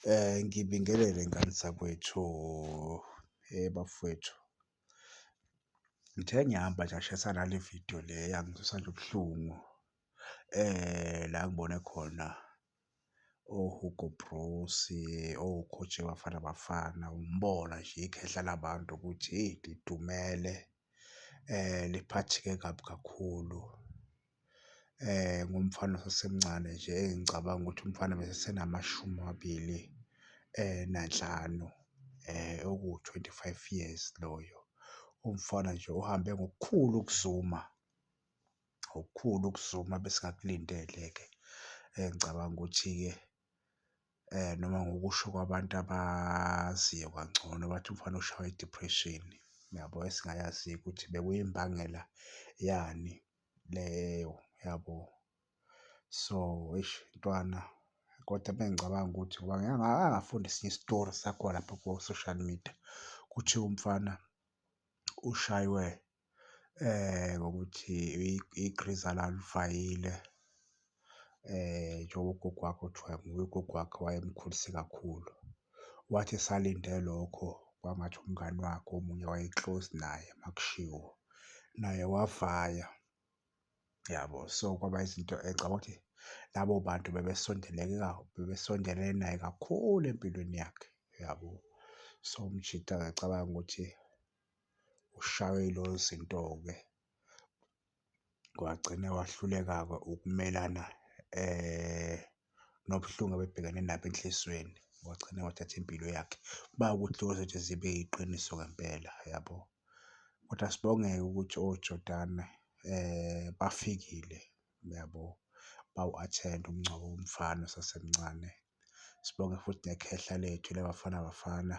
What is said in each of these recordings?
Ngibingelele ngane zakwethu, bafowethu. Ngithe ngihamba nje ngashayisana nale vidiyo le yangizwisa nje ubuhlungu, la engibone khona o-Hugo Broos, o-coach beBafana Bafana, umbona nje ikhehla labantu ukuthi hheyi lidumele, liphatheke kabi kakhulu ngomfana osasemncane nje engicabanga ukuthi umfana ubesesenamashumi amabili nanhlanu, okuwu-25 years loyo. Umfana nje ohambe ngokukhulu ukuzuma, ngokukhulu ukuzuma ebesingakulindele-ke, engicabanga ukuthi-ke noma ngokusho kwabantu abaziyo kangcono bathi umfana ushawe i-depression, uyabo? Esingayazi-ke ukuthi bekuyimbangela yani leyo, yabo? So, eish mntwana kodwa mengicabanga ukuthi ngoba ngike ngafunda esinye isitori sakhona lapha ko-social media, kuthiwa umfana ushaywe ngokuthi igriza lalivayile njengoba ugogo wakhe kuthiwa nguye ugogo wakhe owayemkhulise kakhulu. Wathi esalinde lokho kwangathi umngani wakhe omunye waye-close naye uma kushiwo, naye wavaya, yabo. So, kwaba izinto engicabanga ukuthi labo bantu bebesondelene bebesondelene naye kakhulu empilweni yakhe, yabo. So, umjita ngiyacabanga ukuthi ushaywe yilezo zinto-ke wagcina wahluleka-ke ukumelana nobuhlungu abebhekene nabo enhlizweni, wagcina wathatha impilo yakhe. Uma kuwukuthi lezo zinto zibe yiqiniso ngempela, yabo. Kodwa sibonge-ke ukuthi ojordani bafikile, uyabo, bawu-athenda umngcwabo womfana osasemncane. Sibonge futhi nekhehla lethu leBafana Bafana,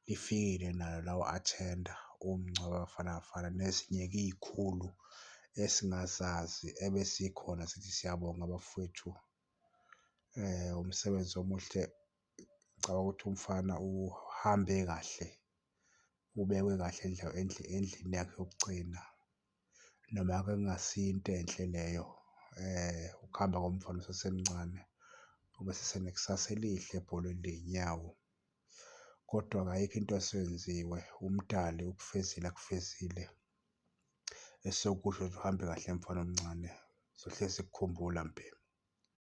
lifikile nalo lawu-athenda umngcwabo weBafana Bafana nezinye-ke iy'khulu esingazazi ebesikhona sithi siyabonga bafowethu, umsebenzi omuhle. Ngicabanga ukuthi umfana uhambe kahle, ubekwe kahle endlini yakhe yokugcina noma-ke kungasiyo into enhle leyo, ukuhamba komfana osasemncane obesesenekusasa elihle ebholweni ley'nyawo. Kodwa-ke ayikho into esenziwe, umdali ukufezile akufezile. Esokusho nje uhambe kahle mfana omncane, sohlezi sikukhumbula mbhemu.